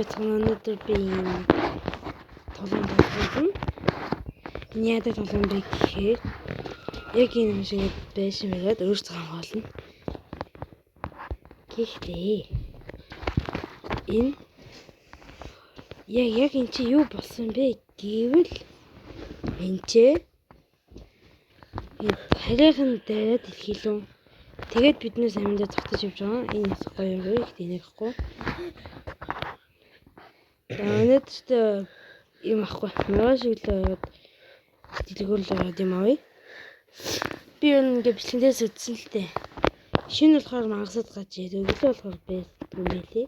Сайн байцгаана. Өнөөдөр би энэ толон тоглоно. Энэ яадаг толон бэ гэхээр яг энэ юм шиг байшин байгаад өөрсдөө хамгаална. Гэхдээ энэ яг энэ чи юу болсон бэ гэвэл энэ чи энэ харийнхан дайраа дэлхийлэн. Тэгээд биднээс аминдаа зогтож явж байгаа. Энэ их гоё юм бэ? Гэхдээ энийг ахгүй. За өнөөдөр юм ахгүй. Мөрөө шиг л яваад дэлгүүр л яваад юм авъя. Би юу ингээ бичлэгнээс үзсэн л дээ. Шинэ болохоор мангасад гарч ирээд өглөө болохоор байдаг юм байлээ.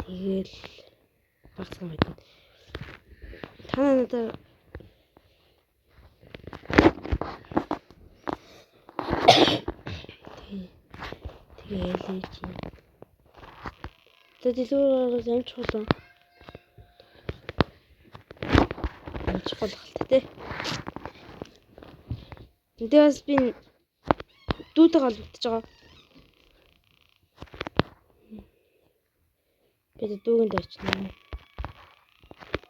Тэгээл багцхан байдаг. Та надад тэгээл чи. За дэлгүүр ороод амжих болов. Амжих болох л тээ. Тэгээ бас би дүүтэйг холбогдож байгаа. Би дүүгэнд очно.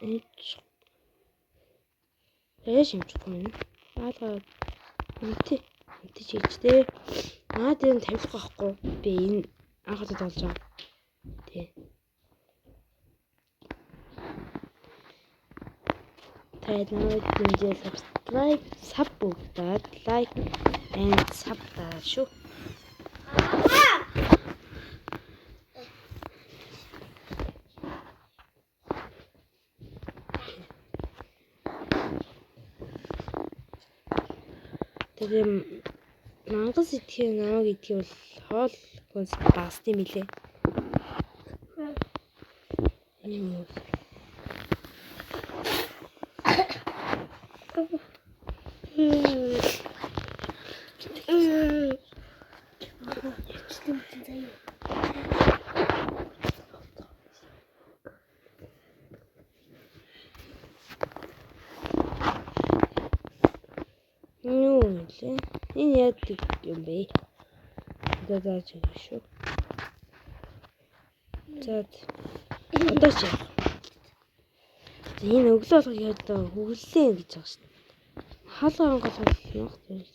Энд Яаш юмчихгүй юм. Аалгаа үнтэй үнтэй чийж дээ. Наад энэ тавилах байхгүй. Би энэ анх удаа болж байгаа. Тий. Та намайг дэмжээ subscribe, sub бүгдээд like and sub даа шүү. Тэгээ мангас идэхээ намайг идэхээ бол хоол хүнс багасд юм билээ. Юм уу? Юу вэ? Энэ яадаг юм бэ? Одоо зааж өгнө шүү. За одоо ч яах. За энэ өглөө болгох одоо хөглөлээ гэж байгаа шин. Хаалга онгол нөх зэрэг.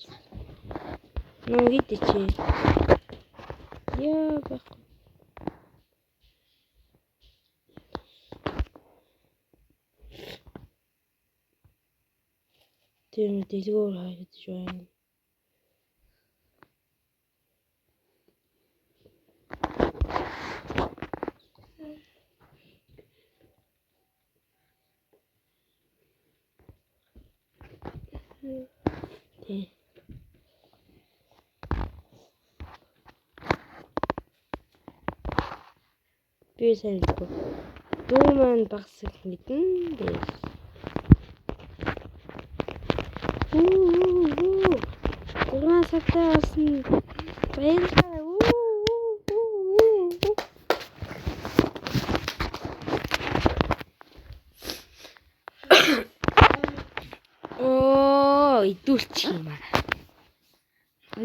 Нөө гэдэг чи. Яа байхгүй. Тийм дэлгүүр хайгдаж байна. Тий. Би сайн мэдгүй. Дүү маань багс их мэднэ. Тэгэл. Үу. 6 сартай болсон. Баярлалаа. Үу. Оо, идүүлчих юм аа.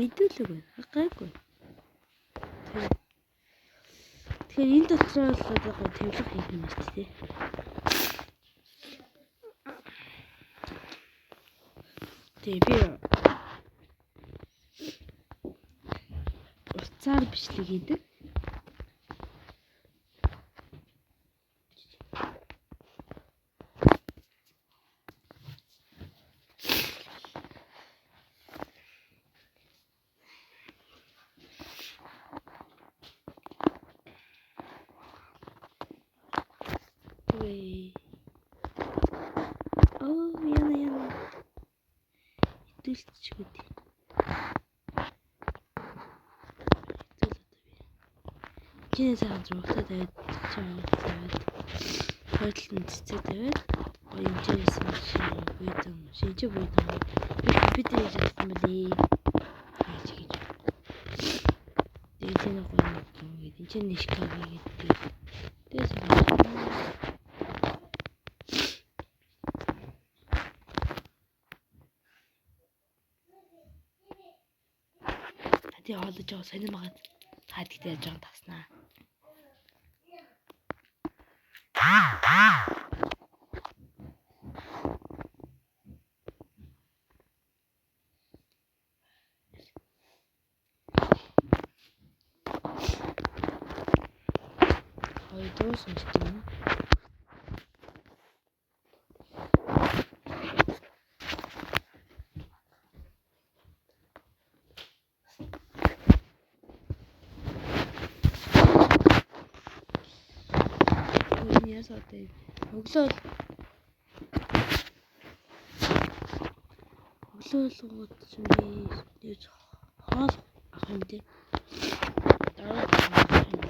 Идүүлээгүй. Гайгүй. Тэгэхээр энэ дотор бол одоо гоё тавилга хийх юм шүү дээ. Тэгээ би уцаар бичлэг хийдэг. Оо, яна яна. Идүүлчихгүй дээ. Идүүл одоо би. Чиний сайхан зурагтай тавиад чамаа тавиад хоёр талд нь цэцэг тавиад гоё юм чирсэн буйдан шинжи буйдан би компьютер хийж чадсан мөлий. Яаж гэж. Тэгээд энэ гоё юм гээд энэ чинь шкаф хийгээд тэгээд тий хоолож байгаа сонирн байгаа. Та тэгтээ жоохон таснаа. Хоёр дуу сонсдог юм. Энэ ясаатай. Өглөө өглөөлгүүд чинь би яаж хоол авах юм бэ? Дараа нь юм.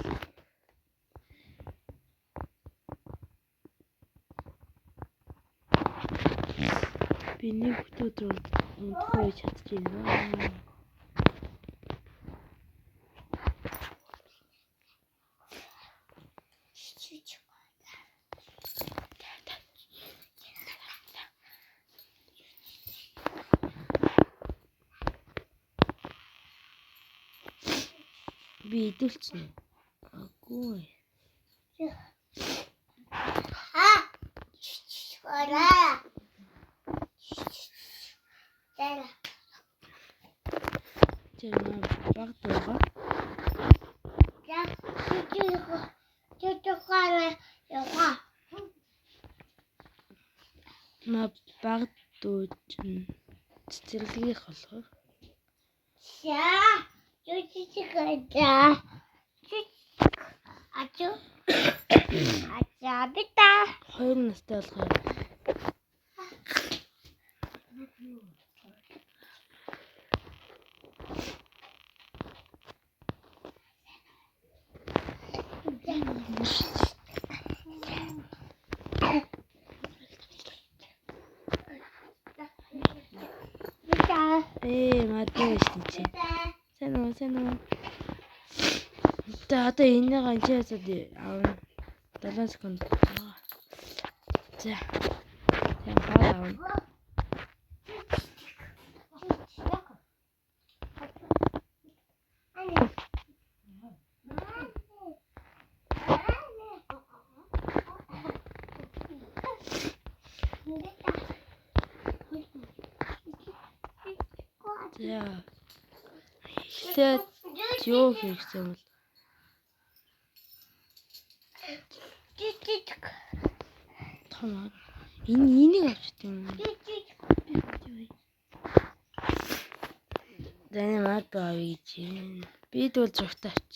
Би нэг бүтэн өдөр унтахгүй чадчихэв. Би идэлцэн. Аггүй. Тэр баг дууга. Ма баг дуу чинь цэцэрлэгийг болохоор. Хоёр настай болохоор мадаа шүү дээ. Сайн уу, сайн уу. За одоо энийг анчаасаад авна. 7 секунд. За. За хоол авна. За. Эхлээд юу хийх юм бол том. Энэ энийг авчт юм. За энэ мад авъя гэж. Би тэгвэл зургтаа авч.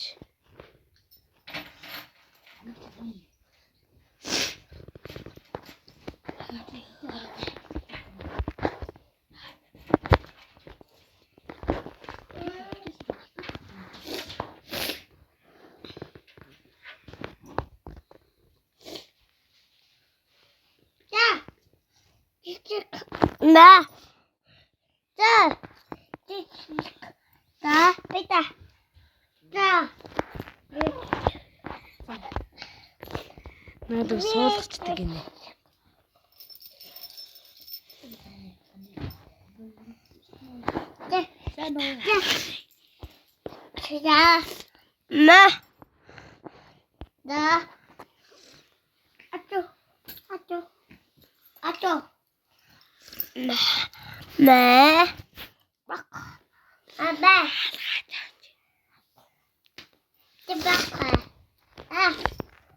На. За. За, бита. За. Надад суулгачдаг гинэ. За. Ма. Да. Ачу. Ачу. Ачу. Мэ. Бак. Аба. Бак. А.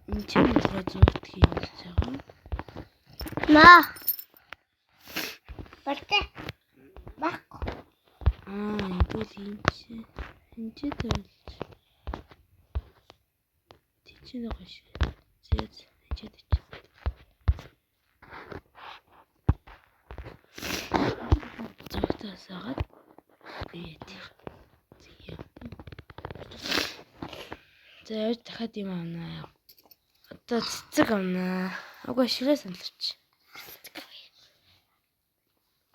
Энэ чинь болохоор зургт хийж байгаа. Ма. Бак. Бак. Аа, энэ бол энэ чи. Энэ чи тавилж. Тийч нэг шиг. Зээ энэ чи тийч. Зургтаас агаад тэгээд зээ. За яаж дахиад юм авнаа. Одоо цэцэг авнаа. Угаа ширээ саналч.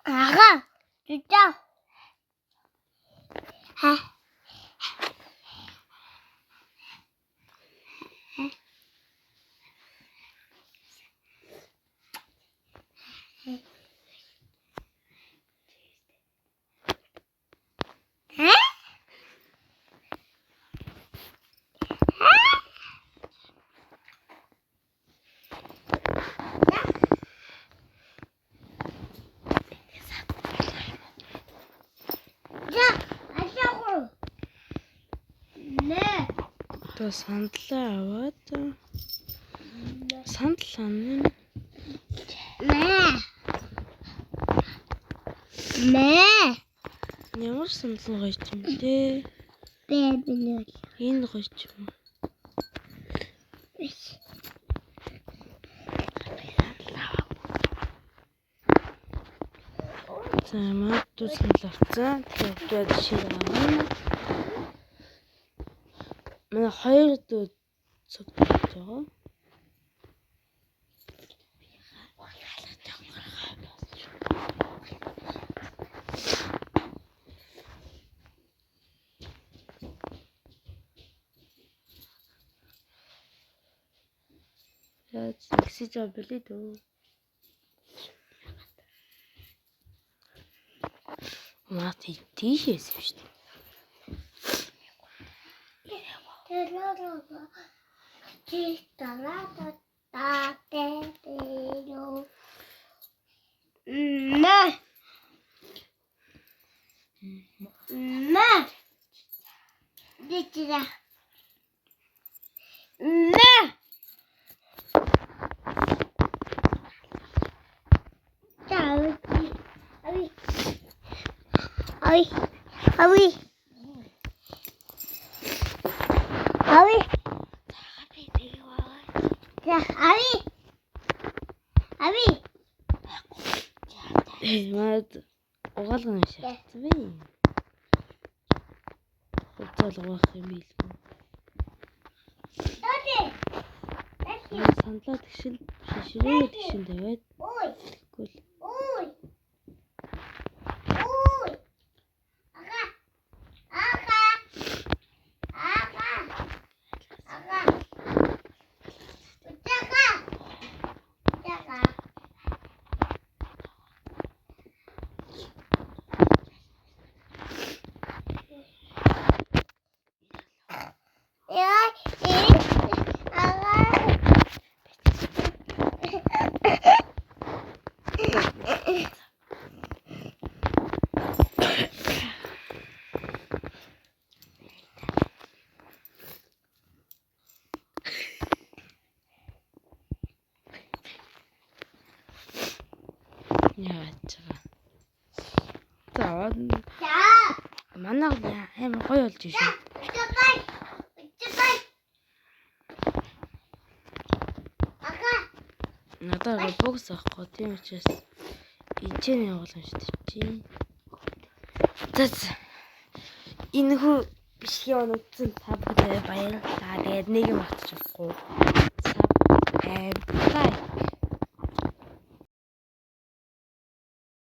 Ага. Жүжээ. Ха. Одоо сандлаа аваад сандал хана. Мэ. Мэ. Ямар сандал гоё юм бэ? Бэбнэл. Энэ гоё юм уу? За мод сандал авцсан. Тэгэхээр би шир авна. Манай хоёр дүү цуг байгаа. Яаж ихсэж байгаа бэлээ дөө. Маа тийшээс юм шүү дээ. Мэ. Мэ. Дичра. Мэ. Ави. Ави. Ави. Ави. За, ави. Ави. Маад угаалга юм шаардсан бэ. Хувцас угаах юм билгүй. Сандлаа тэгшин ширээ тэгшин тавиад Ой. тэгвэл Ой. Ой. Ага. Ага. Ага. Ага. Ага. Ага. Яа, э. Ага. Яаж байгаа. За За. манай амар гоё болж шүү. Чапай. Чапай. Ага. Надад Robux авахгүй тийм учраас ичэн явуулсан шүү дээ. За за. Энэ хүү бичлэгийн өнөдсөн та бүхэндээ баярлалаа. Тэгээд нэг юм автчих болохгүй.